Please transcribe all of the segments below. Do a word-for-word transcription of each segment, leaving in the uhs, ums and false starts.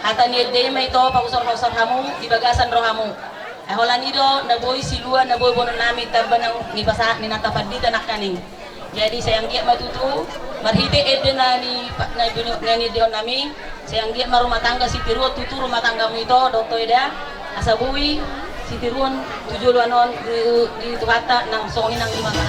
Hata ni ende i ma ito pausor-usor hamu di bagasan rohamu. Ai holan i do na boi silua na boi boanonnami tamba naung nipasahat ni na tapandita nangkaning. Jadi sai anggiat ma tutu marhite ende na ni, na ni, na niendehonnami, sai anggiat ma rumah tangga sitiruon tutu rumah tanggamu ito dohot ho eda, asa boi sitiruon tu joloan on di, di Tuhanta nang songon i nang di masa.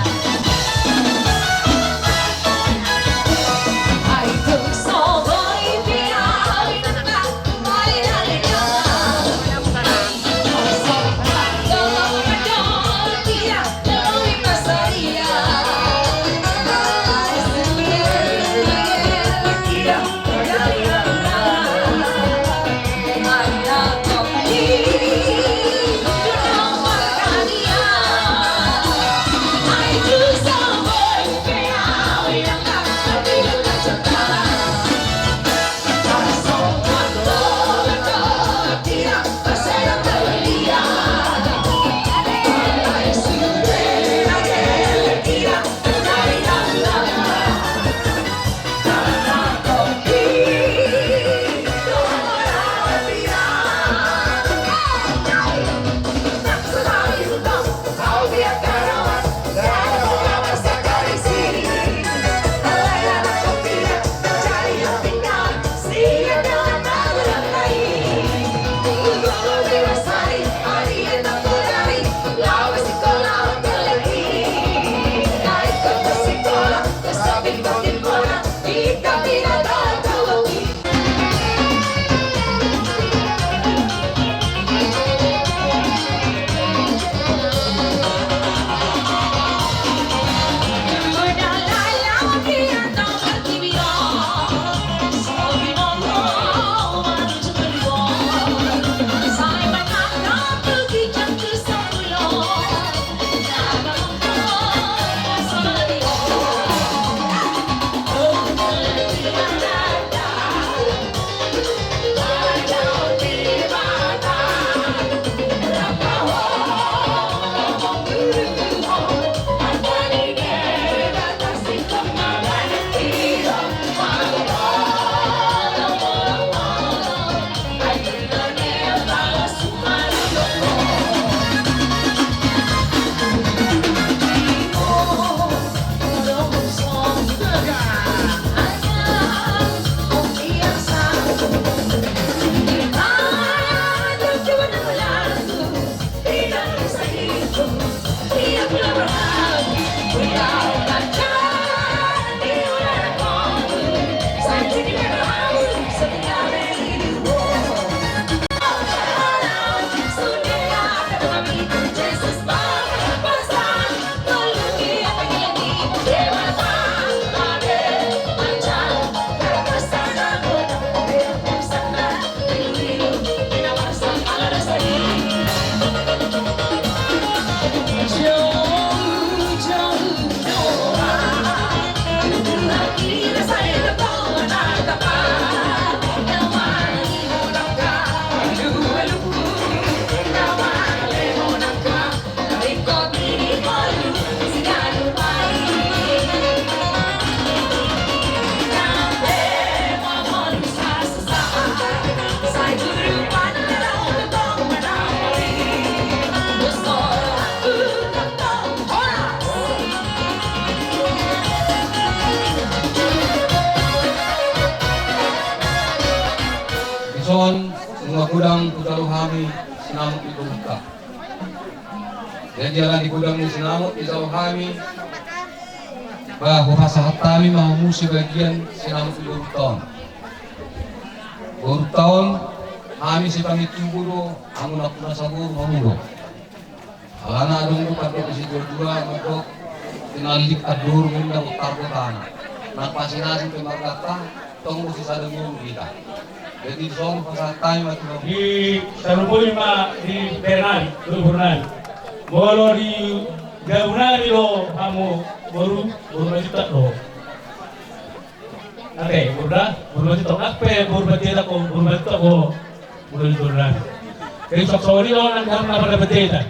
Dison, nunga godang hujalo hami sinamot ni borunta. Jadi ala ni godang ni sinamot dijalo hami, ba hupasahat hami ma hamu sebagian sinamot ni borunta on. Borunta on, hami sipangintubu do, anggo na puna saboru hamu do. Alana adong do pandok ni situa-tua, mandok tinallik andohor munda, bontar do tano. Nang pasinasi pe margata, tong do sisada boru hita. Jadi dison pasahat hami ma tu hamu. Di Salupoli ma di Bernali, Salupoli. Molo di Gabunali do hamu boru, boru Majuntak do. Ate, boru da, boru Majuntak. Nang pe boru Banjeta ho, boru Majuntak ho. Molo di Bernali. Jadi songon i do nang hamu na pardapateta.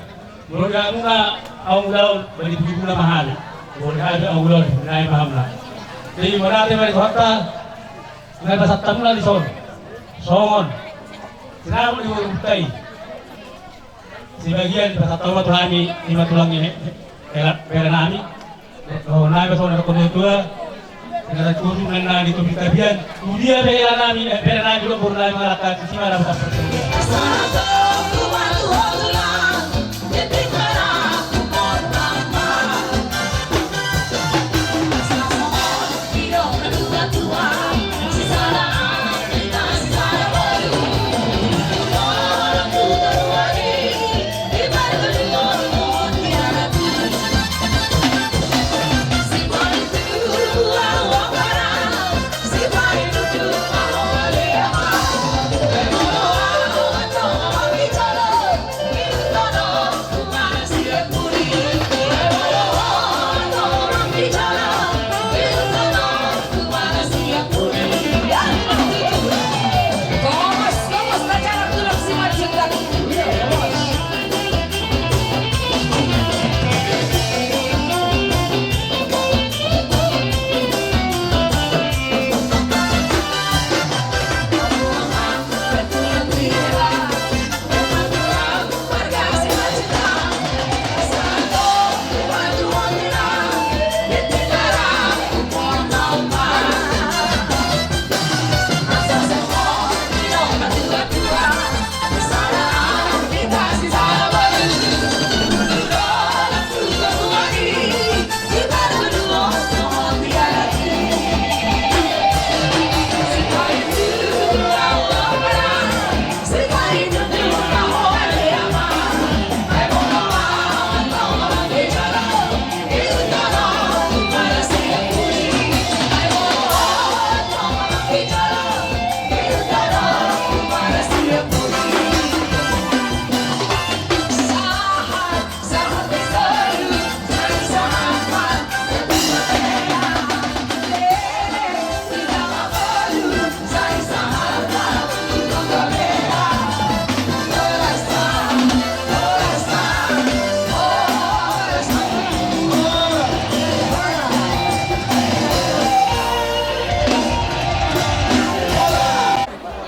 Molo di hamu na aung ulaon, ba di bujur muna ma hami. Molo di hami aung ulaon, binahen ma hamu na. Jadi mauliate ma di Tuhanta. Nunga pasahat hamuna dison. Songon Sinamot ni boru Butai. Sebagian pasahat ma tu hami, ima tulang ni he-, he-, hela-, hela nami. Dohonon nami songon na dohonon ni tua. Tinggal tutu main nami tu Pitabian. Tudia pe hela nami, eh, hela nami dohot boru nami mangalangka, sisi ma na buka pertemuan.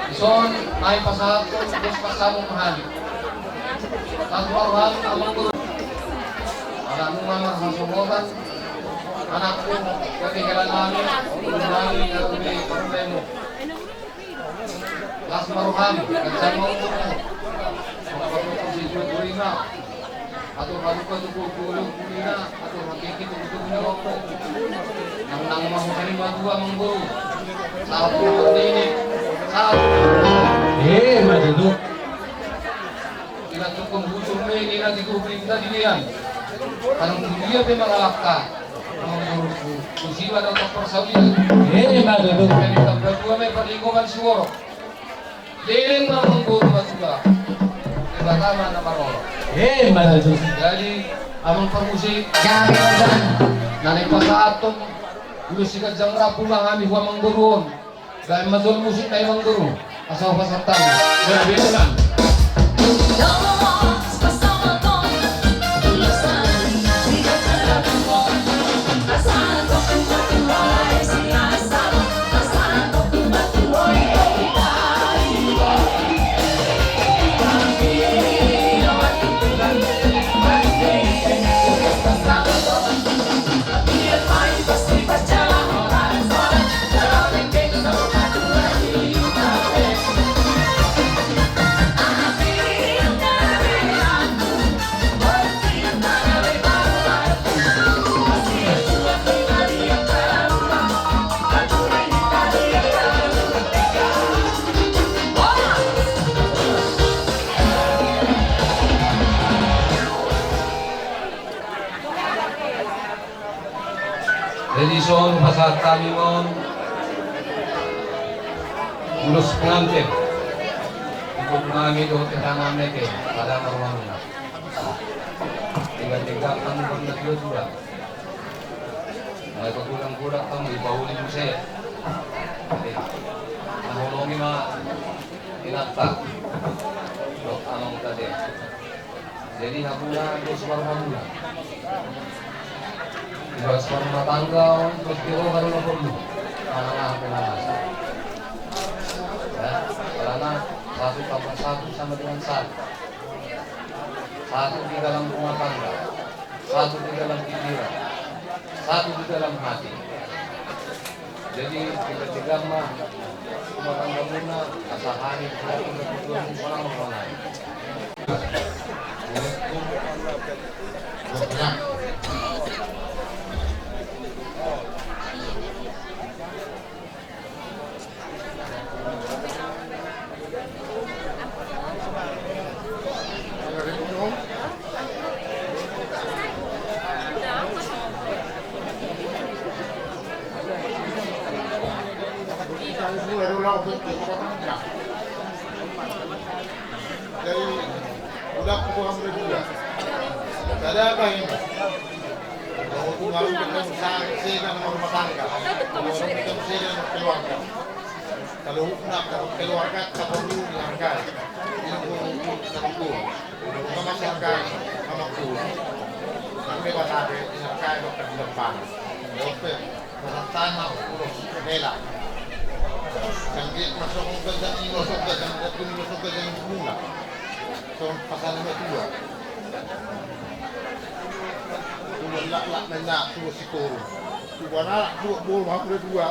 Dison, naeng pasahathon dos parsamun ma hami. Satu parsamun amang boru. Ala nunga marhasohotan anakku, gabe hela nami, boru nami, gabe parulemu. Las ma roham, ganjang ma umurmu. Songon patupa sijua-jua ima. Atur halumpang tu pulpulu-puluna, atur hakiki tu pulpulu ni lompo. Nang nang ma husari ma dua amang boru. Sahat tu pardini. Sahat. Eh, ma tutu. Ina tukun busur me ina di kubing tadi nian. Kanang tu dia pe mangalangka. Amang boruku. Tusi ma dapat parsaulian. Eh, ma tutu. Jadi tambah dua me parlinggoman suoro. Leleng ma amang boru matua. Debata ma na maroro. Eh, ma tutu. Jadi amang parmusik. Gabe ma. Na naeng pasahathon. Ulos si ganjang rambu ma hami tu amang boru on. Gabe ma tutu musik na amang boru. Asa hupasahat hami. Gabe ma. Jadi dison pasahat hami ma on ulos pengantin. Ikut nami dohot hela nami ke pada marwamina. Tiga-tiga kami pernah dua-dua. Mulai pagulang-gulang kami bauli muse. Jadi, na holongi ma inanta. Dok amang tadi. Jadi hamuna dos marhamuna. Dos marumah tangga on dos kilo baru lapor lu. Anak-anak pengawas. Ya, karena satu tambah Satu sama dengan satu. Satu di dalam rumah tangga, satu di dalam pikiran, satu di dalam hati. Jadi, piga-piga ma rumah tanggamuna, asa hami, Jadi, udah aku paham dari dia. Tidak ada apa ini. Kalau aku malu kita usaha, saya dan rumah tangga. Kalau orang kita saya dan keluarga. Kalau nak, kalau keluarga, tak perlu dihargai. Ini perlu kita rangkul. Kalau masyarakat, sama pun. Sampai bahasa ada, dihargai, bakal di depan. Oke. Pasahat ma ulos hela. Jangge masuk ke jang, masuk ke jang, masuk ke jang mula. Songon pasahat ni matua. Tua laklak na ina, tua sikoru. Tua anak, tua boru, hamu dua.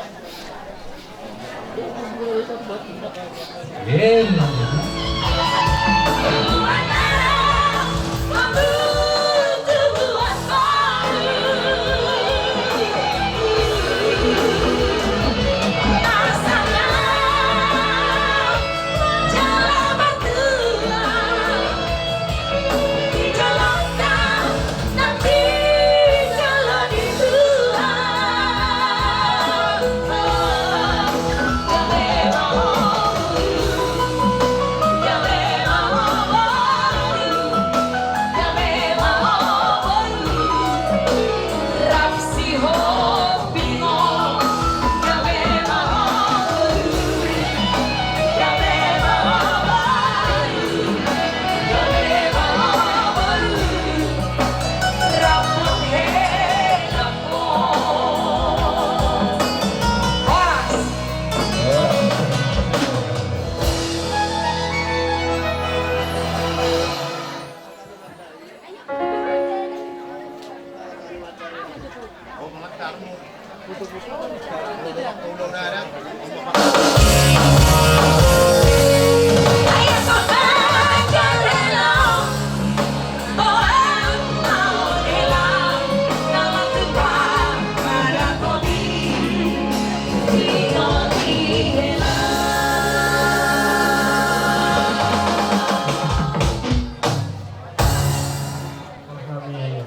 Hami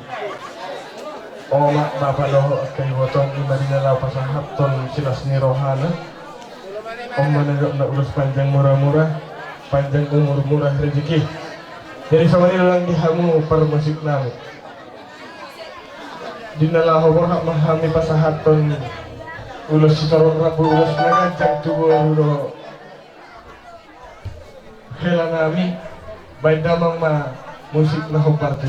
omak, bapa dohot angka iboto, i ma di na laho pasahathon silas ni rohana. On ma na didok na ulos panjang mura-mura, panjang umur murah rezeki. Jadi songon i do nang di hamu parmusik nami. Di na laho borhat ma hami pasahathon ulos sitorop rambu, ulos na ganjang tu boru dohot hela nami, baen damang ma musik na hombar tu.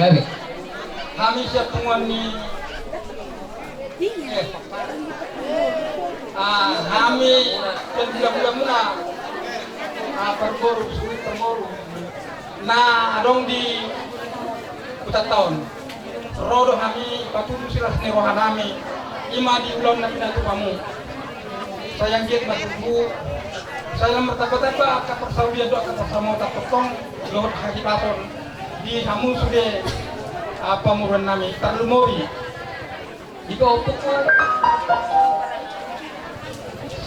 Hami sian punguan ni, eh, ah, hami sian hulahula muna, ah, parboru, suhut parboru na adong di hutanta on. Ro do hami patudu silas ni rohanami, i ma di ulaon na pinatupamu. Sai anggiat ma tubu, sai lam martambatamba angka parsaulian dohot angka parsamotan tongtong dohot hahipason di hamu sude, ah, pamoruonnami, tarlumobi di pahompuku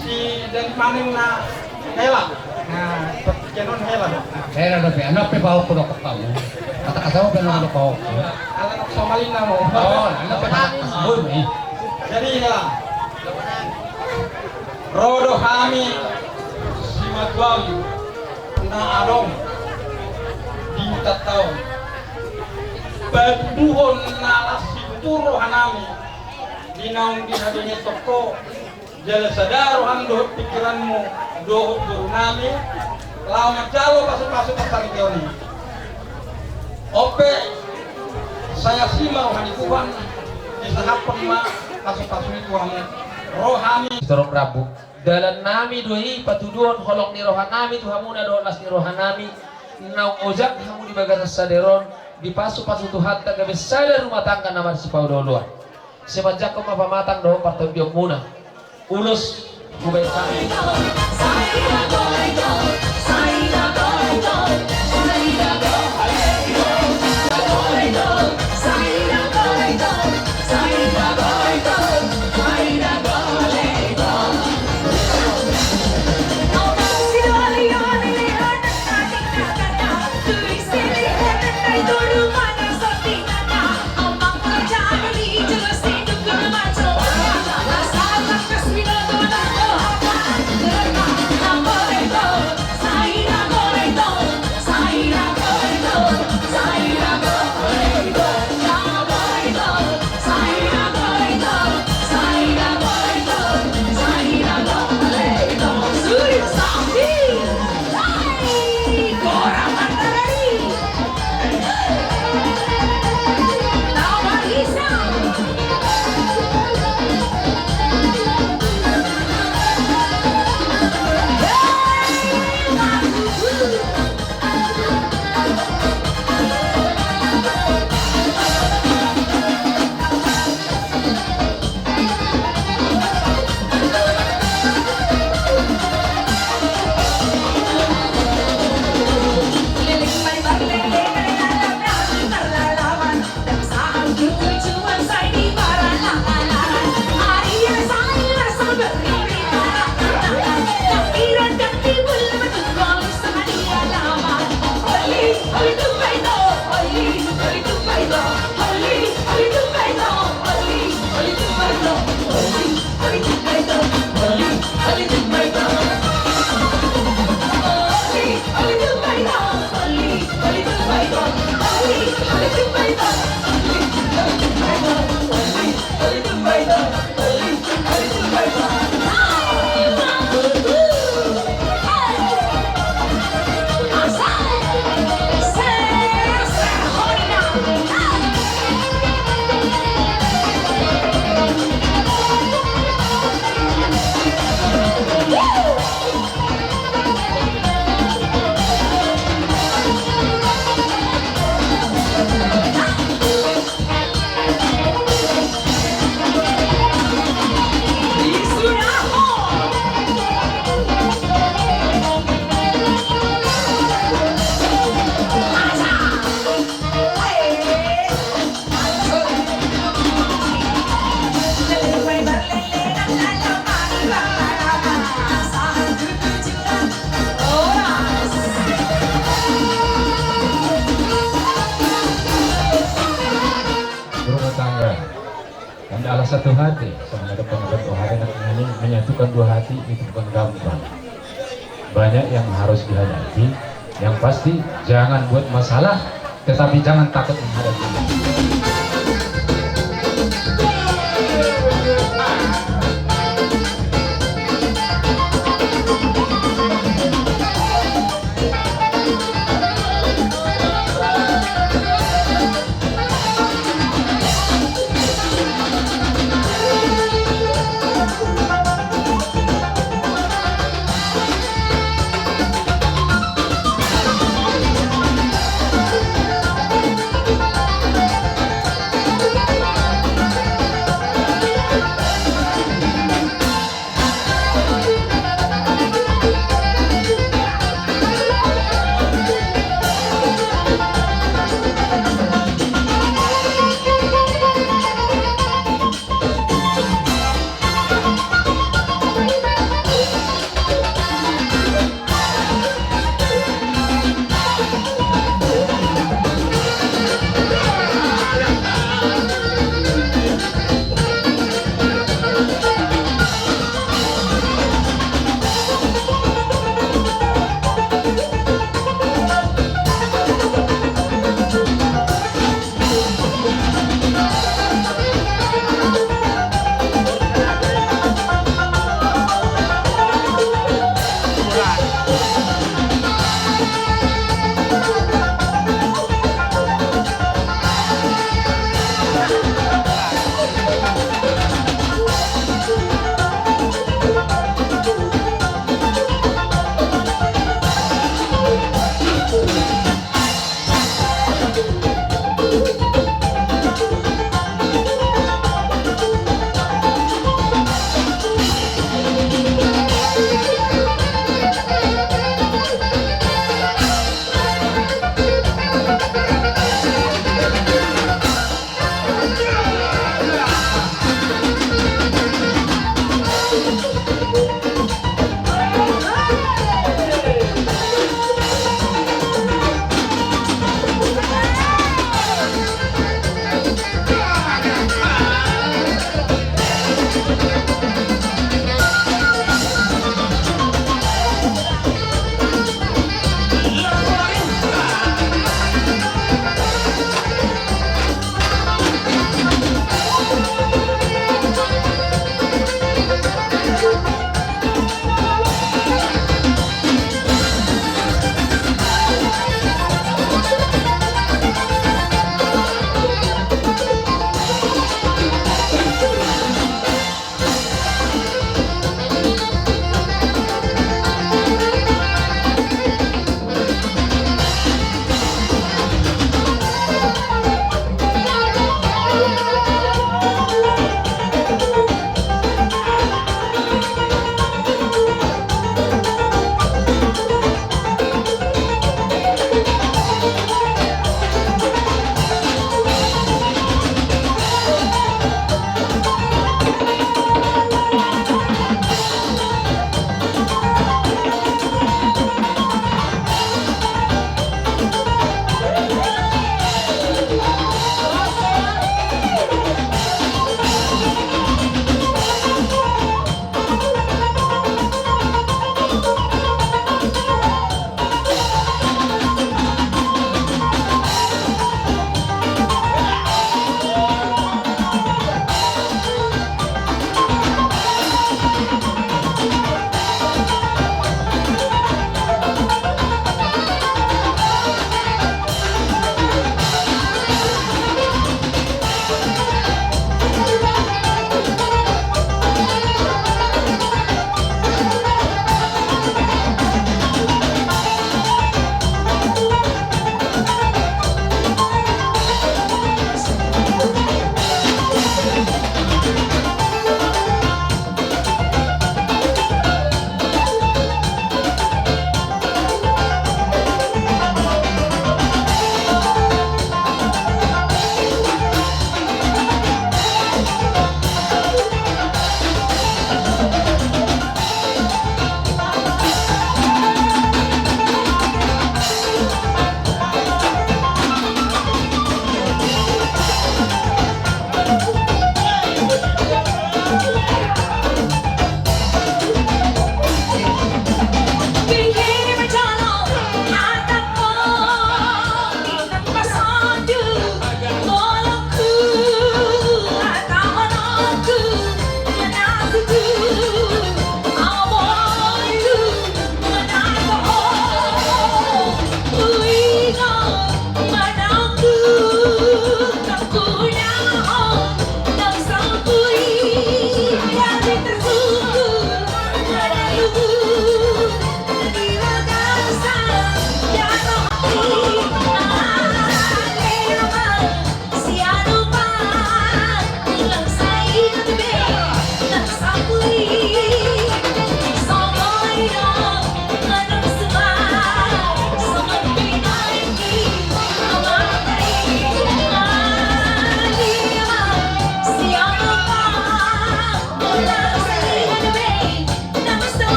si Dani Maneng na hela. Nah, partingkian on hela do. Hela dope, anak pe pahompu do kau. Kata-kata pe anak do pahompu. Anak Somalina mo. Oh, anak pe pahompu. Jadi hela. Ro do hami simatuaon na adong di hutanta on. Patuduhon na las situtu rohanami di naung dihabengetong ho, jala sada roham dohot pingkiranmu dohot borunami laho manjalo pasupasu parsaripeon i. On pe, sai asi ma roha ni Tuhan, disahaphon ma pasupasu i tu hamu. Rohami sitorop rambu. Dalannami do i patuduhon holong ni rohanami tu hamuna dohot las ni rohanami. Naung ojak hamu di bagasan sadari on, dipasupasu Tuhanta gabe sada rumah tangga na marsipaolooloan. Simanjangkon ma pamatang dohot partondionmuna. Ulos hubaen hami. Berumah tangga. Kan adalah satu hati, sama ada pendapat rohani, nanti menyatukan dua hati itu bukan gampang. Banyak yang harus dihadapi. Yang pasti, jangan buat masalah, tetapi jangan takut menghadapi.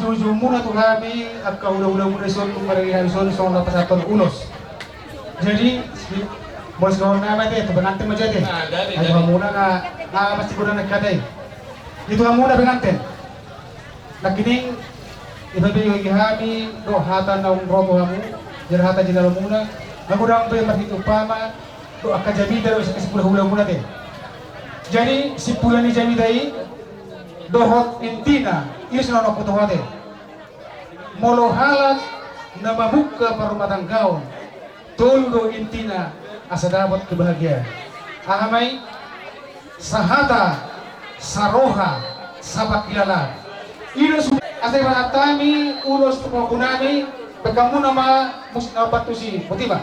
Ujungmuna tu hami angka hulahula muna dison, tu marga hami dison songon na pasahathon ulos. Jadi molo songon na ma ate, tu pengantin ma ate. Ai tu hamuna na, na pasti godang na hata i. Di tu hamuna pengantin. Nangkining ipabege hami do hata naung ro tu hamu, jala hata jinalomuna. Na godang pe marhite umpama do angka jamita do sian hulahula muna ate. Jadi simpulan ni jamita i dohot intina i songon on huboto ate. Molo halak na mamungka parrumatanggaon, tolu do intina asa dapot kebahagiaan. Aha ma i? Sahata, saroha, sapangkilalaan. I do su-, asa ipasahat hami ulos tu pahompunami, baen hamuna ma musik na opat tusi, boti ma.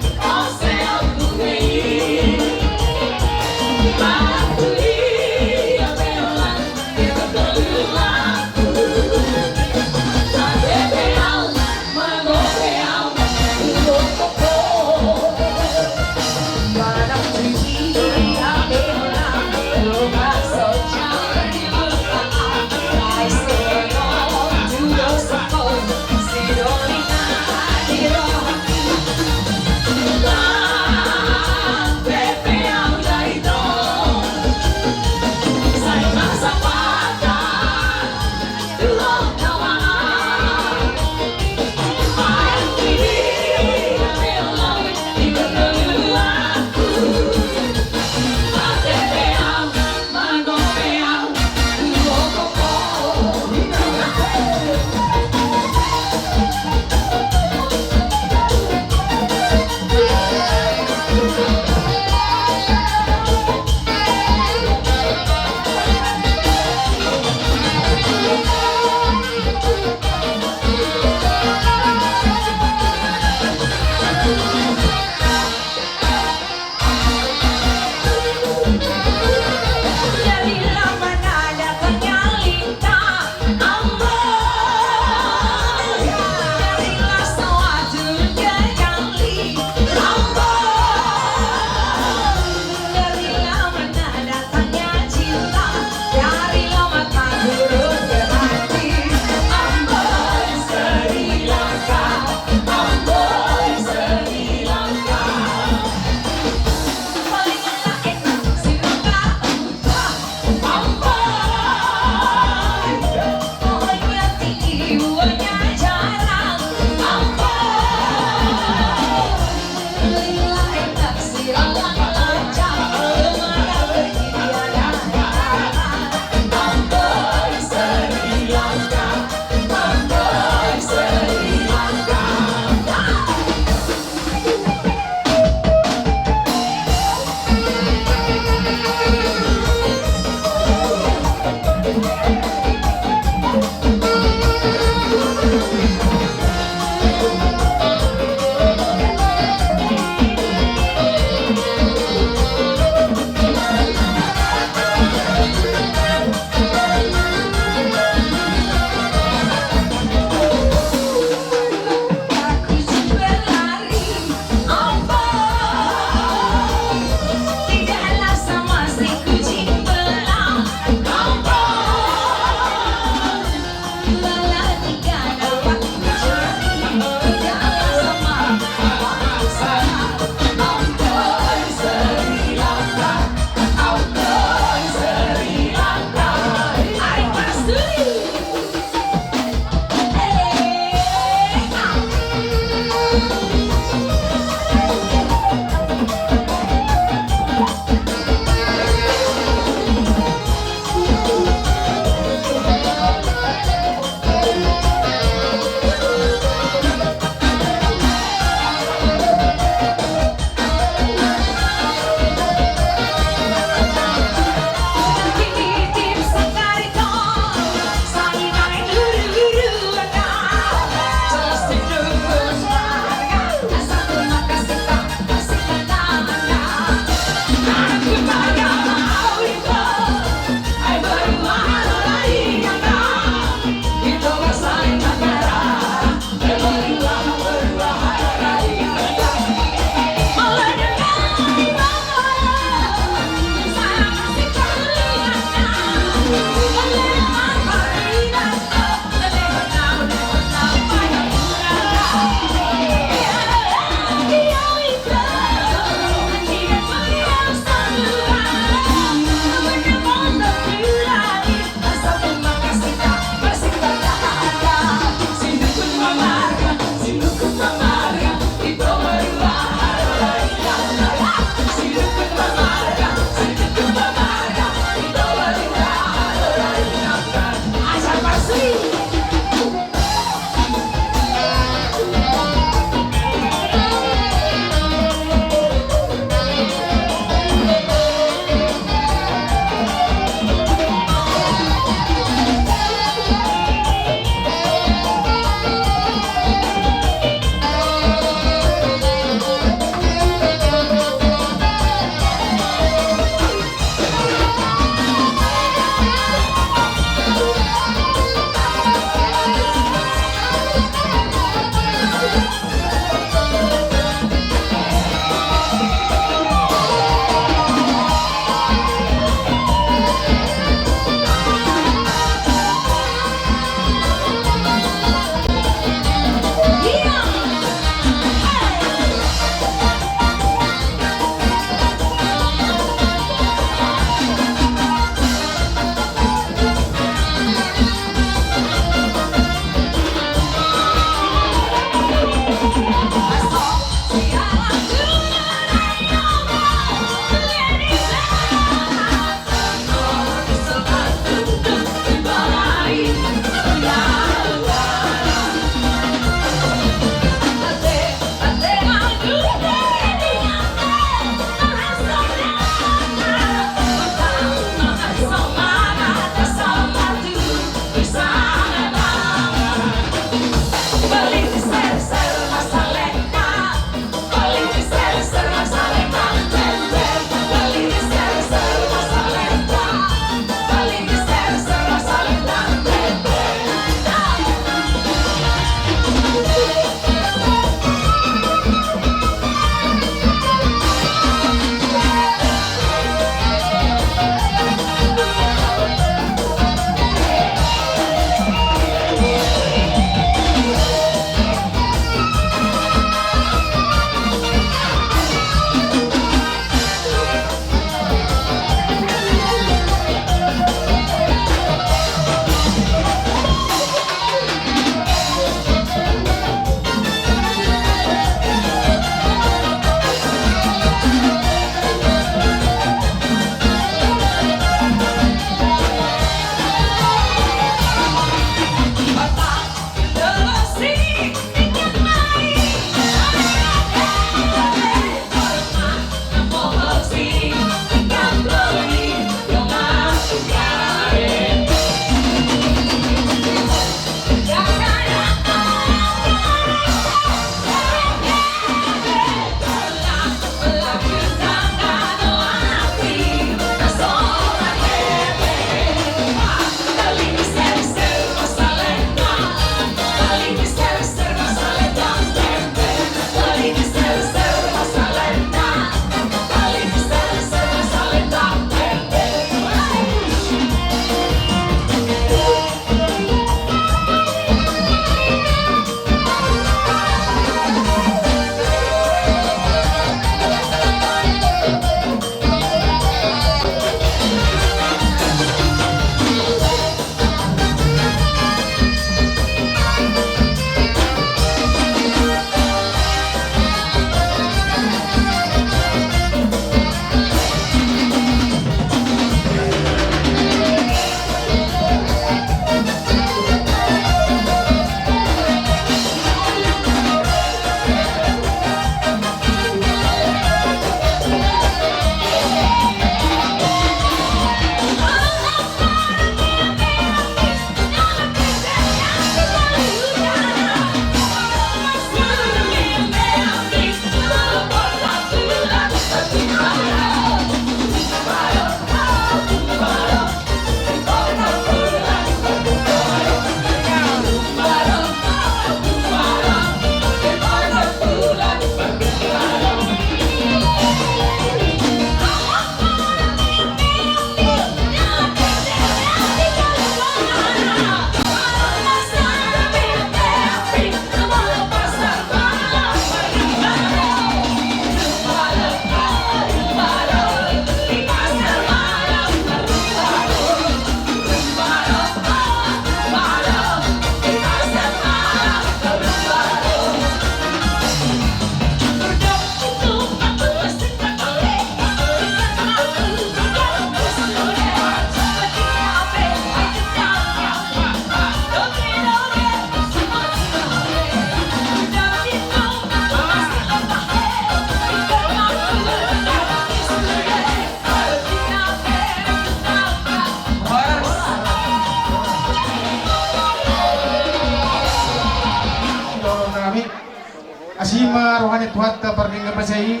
Asi ma roha ni Tuhanta pardenggan basa i.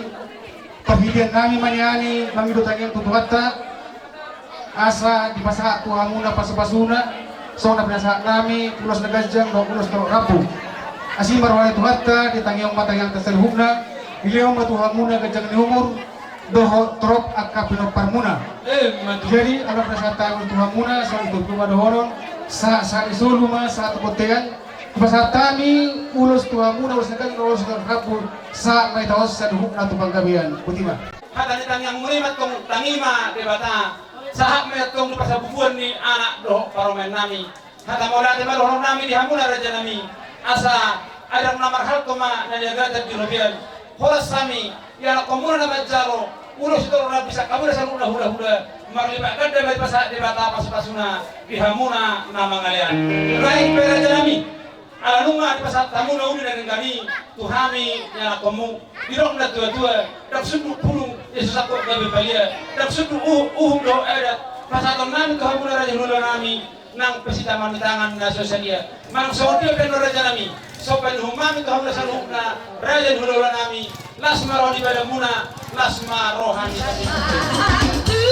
Parhitean nami ma nian i mangido tangiang tu Tuhanta, asa dipasahat tu hamuna pasupasuna, songon na pinasahat nami, ulos na ganjang dohot ulos torop rambu. Asi ma roha ni Tuhanta, ditangihon ma tangiangta saluhutna, dilehon ma tu hamuna ganjang ni umur dohot torop angka pinomparmuna. Emma tutu. Jadi, ala pinasahat nami tu hamuna, songon i tu ma dohonon, sa, sahat ni solu ma sahat tu bontean, dipasahat hami ulos tu hamuna, ulos na ganjang, ulos na rambu, sahat ma hita on saluhutna tu panggabean. Botima. Hata ni tangiangmuna i ma antong, tangi ma Debata, sahat ma i antong tu parsabubuan ni anak dohot parumaen nami. Hata mauliate ma dohonon nami di hamuna raja nami, asa adong na marhalto ma na niagatan di robean. Horas hami, ianakkonmuna na manjalo, ulos sitorop rambu sian hamuna saluhutna hulahula, marlipat ganda ma dipasahat Debata pasupasuna di hamuna na mangalean. Naeng pe raja nami, ala nunga dipasahat hamuna uli na denggan i tu hami ianakkonmu, didok natuatua, ndang sundut pulung ia so sangkot gabe palia, ndang sundut uhum, uhum dohot adat. Pasahaton nami tu hamuna raja hulahula nami, nang pe sitaman ni tangan na so sadia. Manang songon dia pe annon raja nami, somba ni uhum nami tu hamuna saluhutna raja ni hulahula nami, las ma roha ni badanmuna, las ma roha ni badanmuna.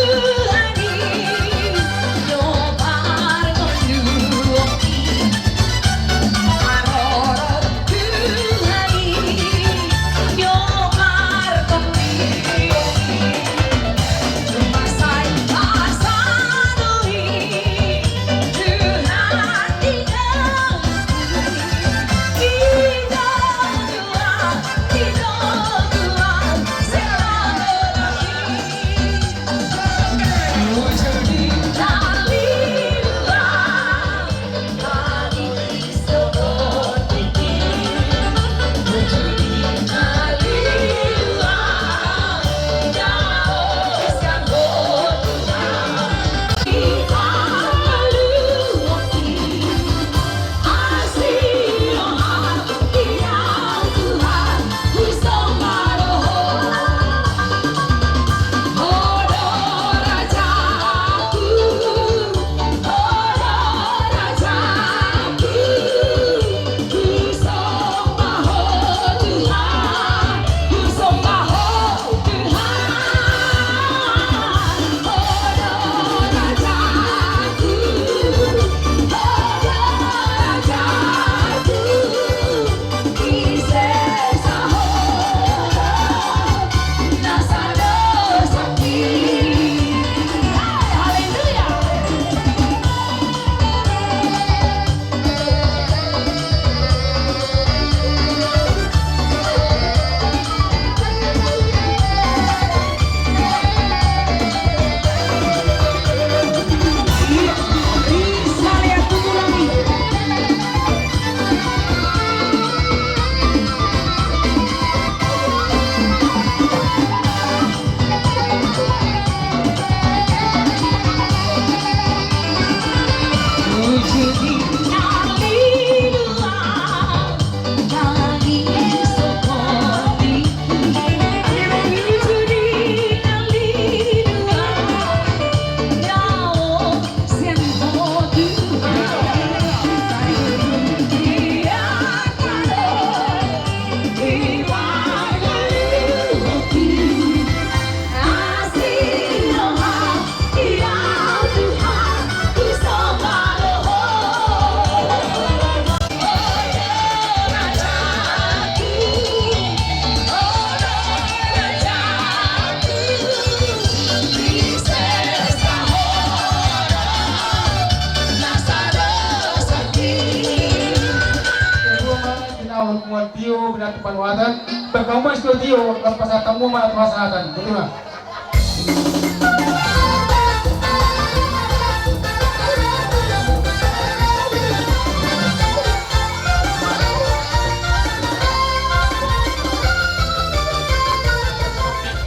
Tio, binatu panuatan, berkamu mas tio, tio, pas pasatan mu ma tu pasatan, betul nggak?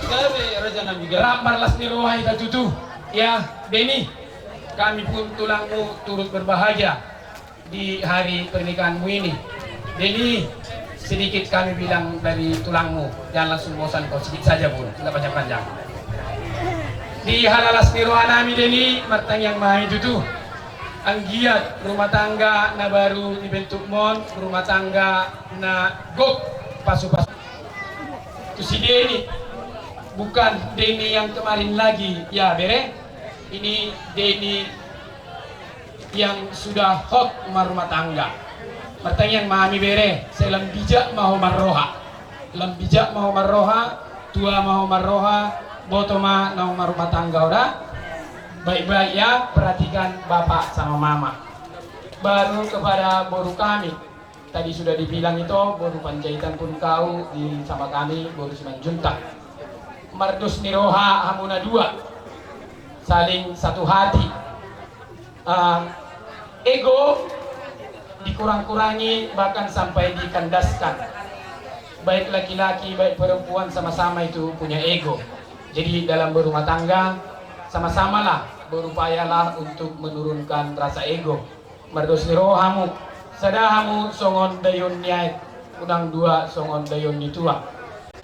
Gabe raja nami, gabe. Rap marlas ni roha hita tutu. Ya, Beni, kami pun tulangmu turut berbahagia di hari pernikahanmu ini. Jadi, sedikit kami bilang dari tulangmu, jangan langsung bosan kau, sedikit saja pun, tidak panjang-panjang. Di halalas ni roha nami Deni, martangiang ma hami tutu. Anggiat rumah tangga na baru dibentukmon, rumah tangga na gok pasu-pasu. Tu si Denny, bukan Denny yang kemarin lagi, ya, bere? Ini Denny yang sudah hot marumah tangga. Martangiang ma hami, bere, sai lam bijak ma ho marroha. Lam bijak ma ho marroha, tua ma ho marroha, boto ma naung marumah tangga, ora? Baik-baik ya, perhatikan bapak sama mama. Baru kepada boru kami, tadi sudah dibilang itu, boru Panjaitan pun kau di sama kami, boru Simanjuntak. Mardos ni roha hamu na dua, saling satu hati. Ah, ego dikurang-kurangi, bahkan sampai dikandaskan. Baik laki-laki, baik perempuan, sama-sama itu punya ego. Jadi, dalam berumah tangga, sama-samalah, berupayalah untuk menurunkan rasa ego. Mardos ni roha hamu, sada hamu songon daion ni aek, unang dua songon daion ni tuak.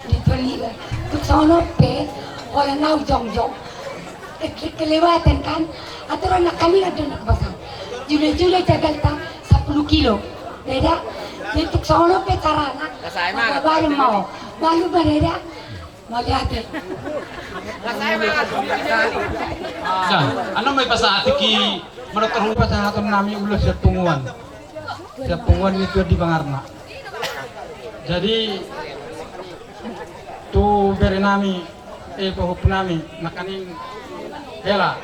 Di Toliba. Tung songon on pe, holan au jongjong. Ke-, ke-, kelewatan kan? Aturan nangkaningan do na hupasahat. Jule-jule jagalta sapuluh kilo. Bere da. Jadi tung songon on pe carana. Baru mau. Baru bere da. Mauliate. Nah, annon ma hupasahat tingki manukar hupasahaton nami ulos sian punguan. Sian punguan ni Tuan di Bangarna. Jadi, tu bere nami, eh, pahompu nami, nangkaning hela,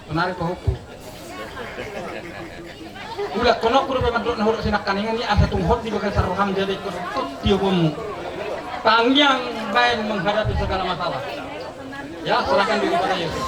sonari pahompu. Ulakhononku dope mandok na hurang sinangkaningan i, asa tung hot di bagasan roham, jadi ikut tioponmu. Tangiang baen menghadapi segala masalah. Ya, serahkan diri pada Yesus.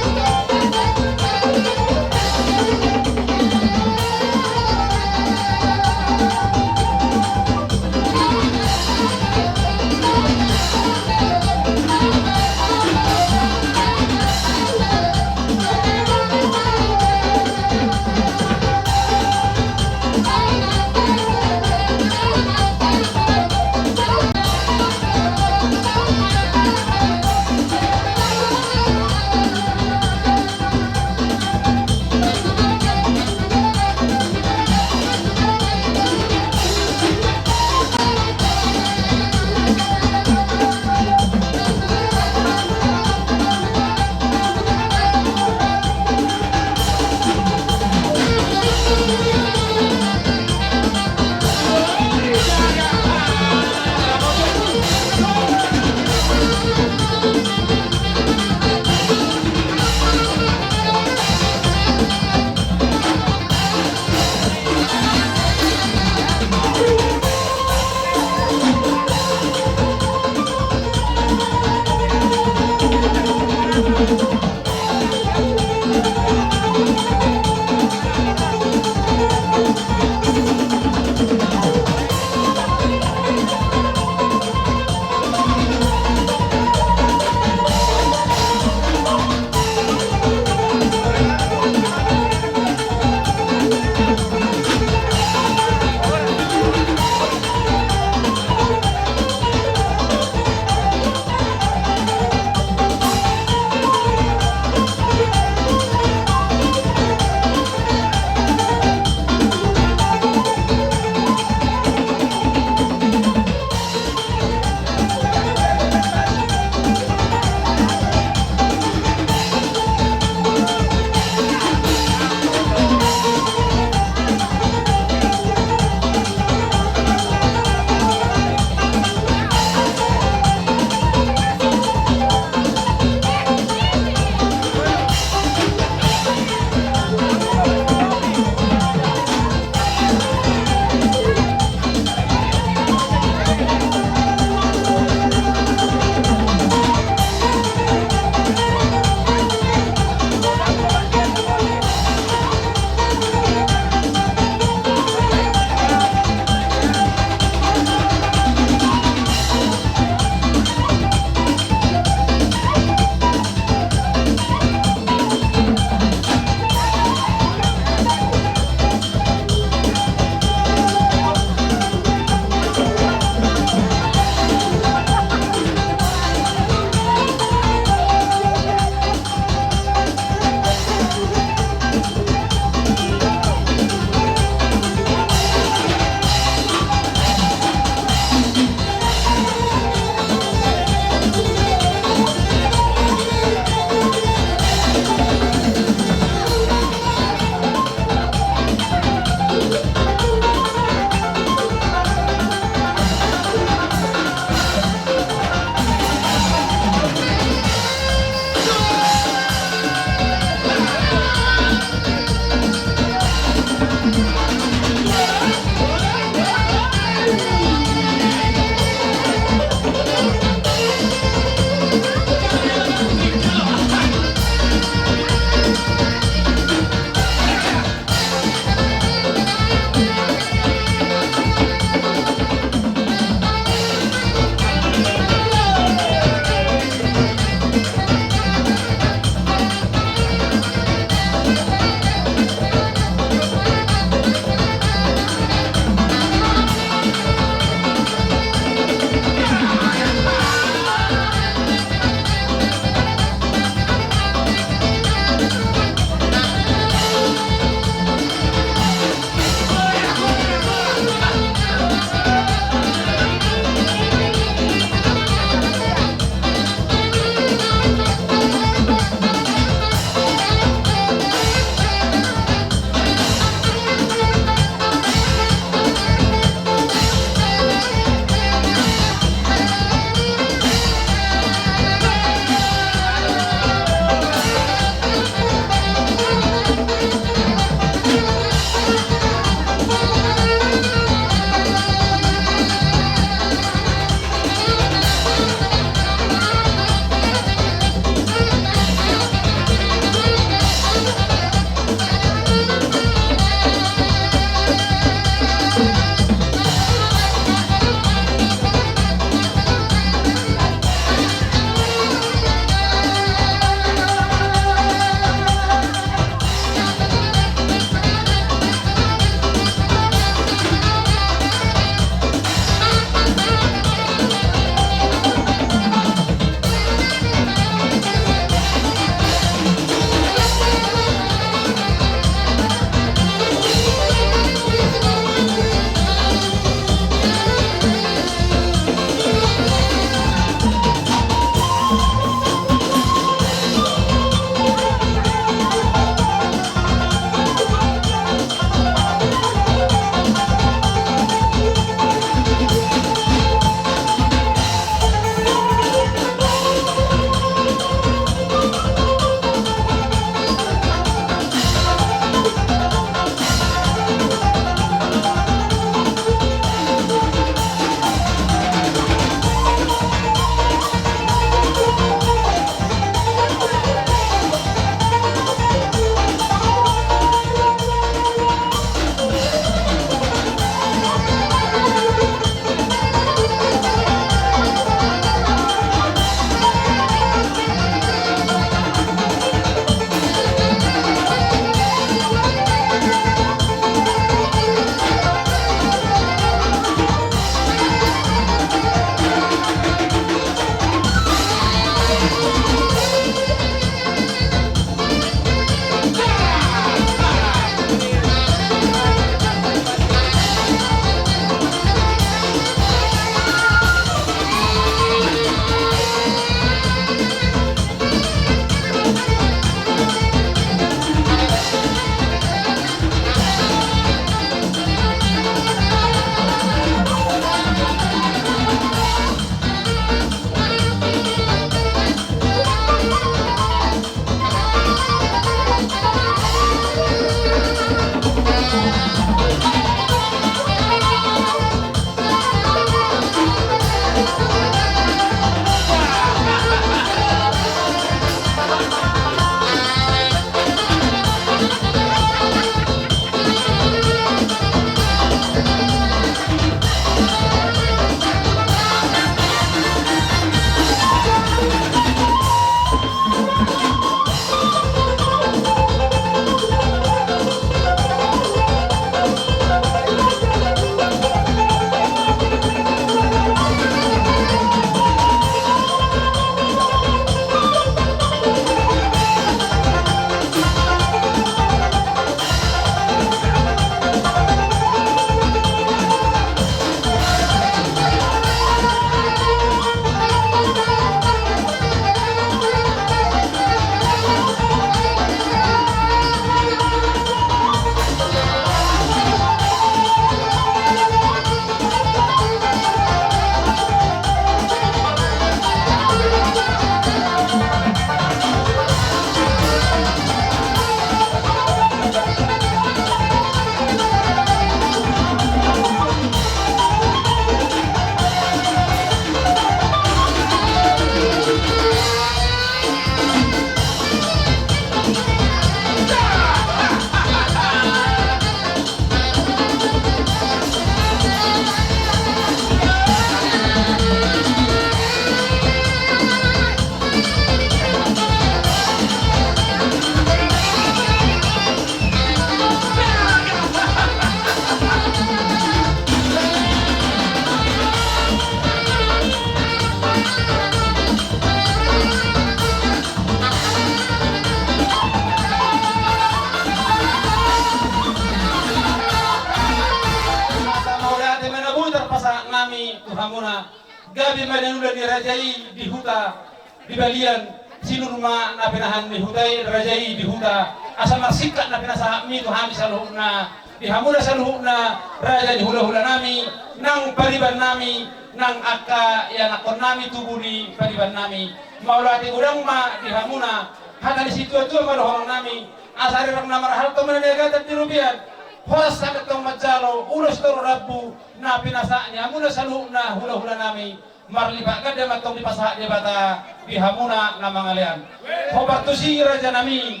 Gabe ma na niula ni raja i di huta, di balian, sinur ma na pinahan ni huta i raja i di huta, asa marsingkat na pinasahatmi tu hami saluhutna, di hamuna saluhutna, raja ni hulahulanami, nang paribannami, nang angka ianakkonnami tubu ni paribannami. Mauliate godang ma di hamuna, hata ni situatua ma dohononnami, asa rerang na marhalto ma na niagatan di robean, horas sangkap tong manjalo, ulos toru rambu, na pinasahat ni hamuna saluhutna hulahulanami, marlipat ganda ma tong dipasahat Debata di hamuna na mangalean. Hombar tusi rajanami,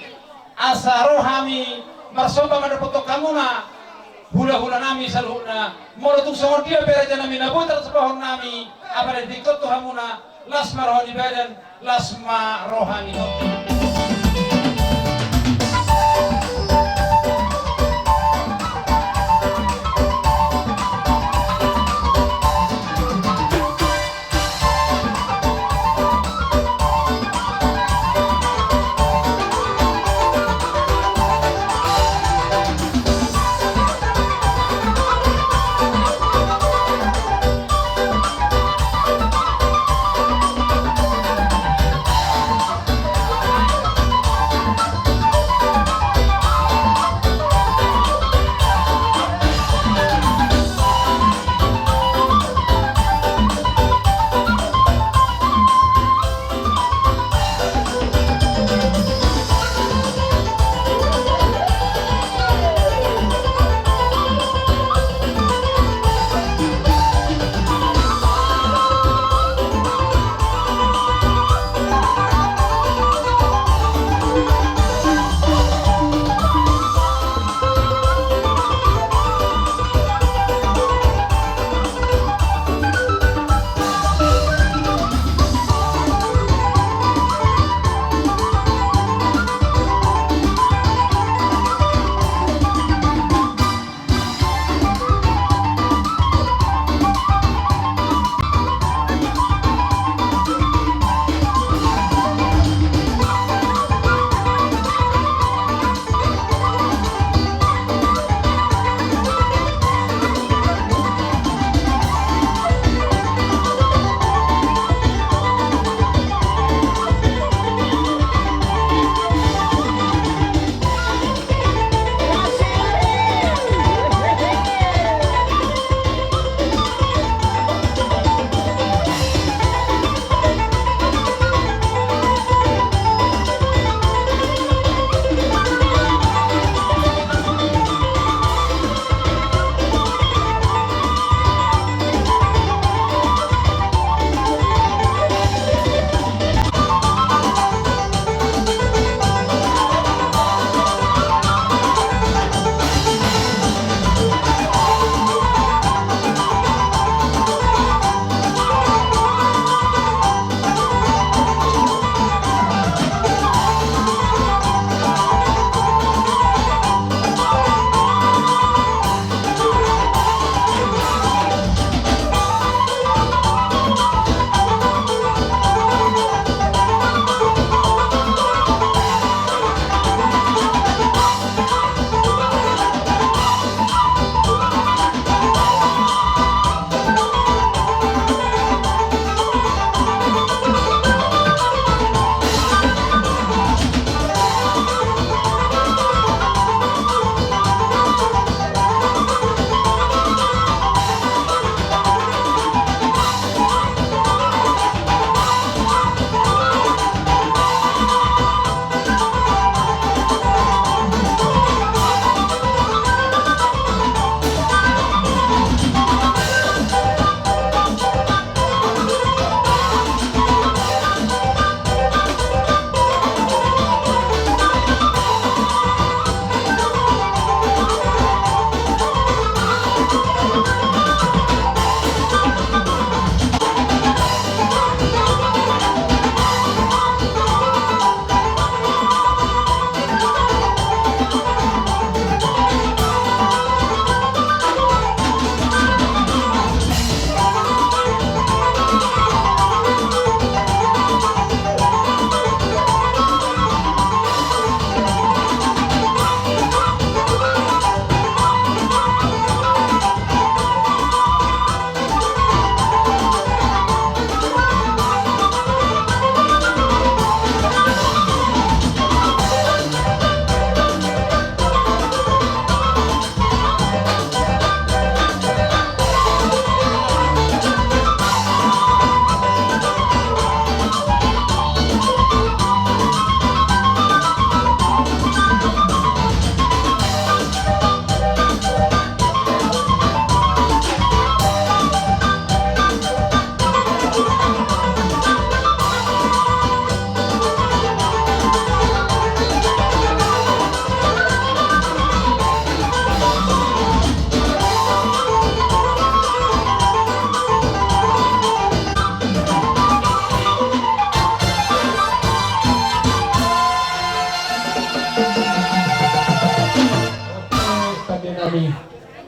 asa ro hami marsomba mandapothon hamuna hulahulanami saluhutna. Molo tung songon dia pe rajanami na boi tarsombahonnami, apala ditingkot tu hamuna, las ma roha ni badan, las ma roha ni tondi.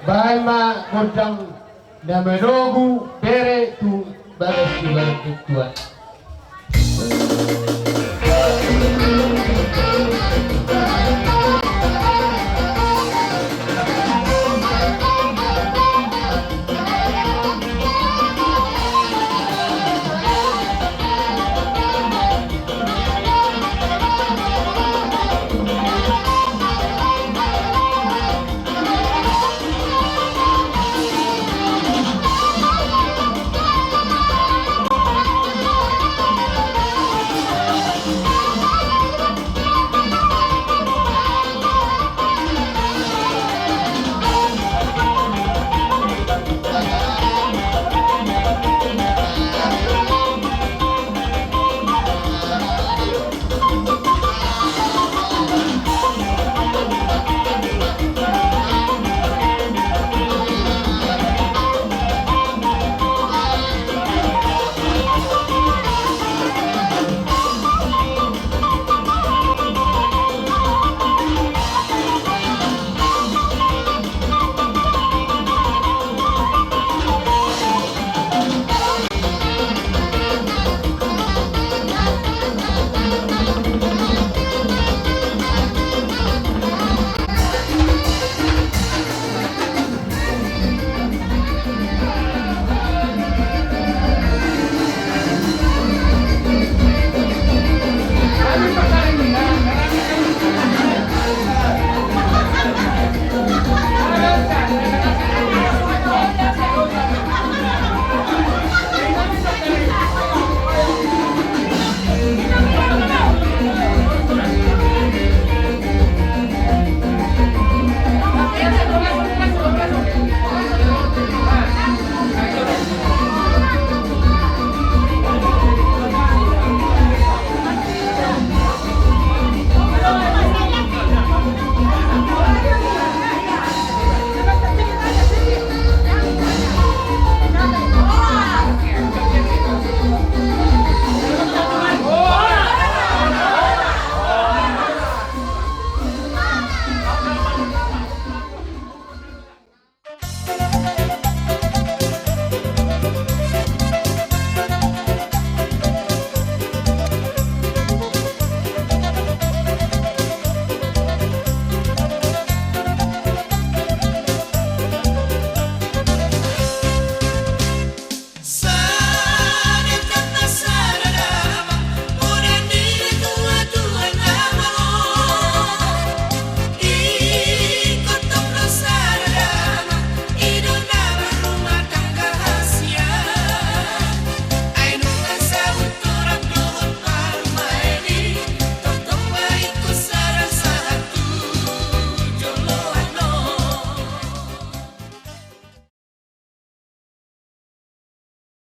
Baen ma gondang na manogu bere tu bagas ni bagas ni Tuhan.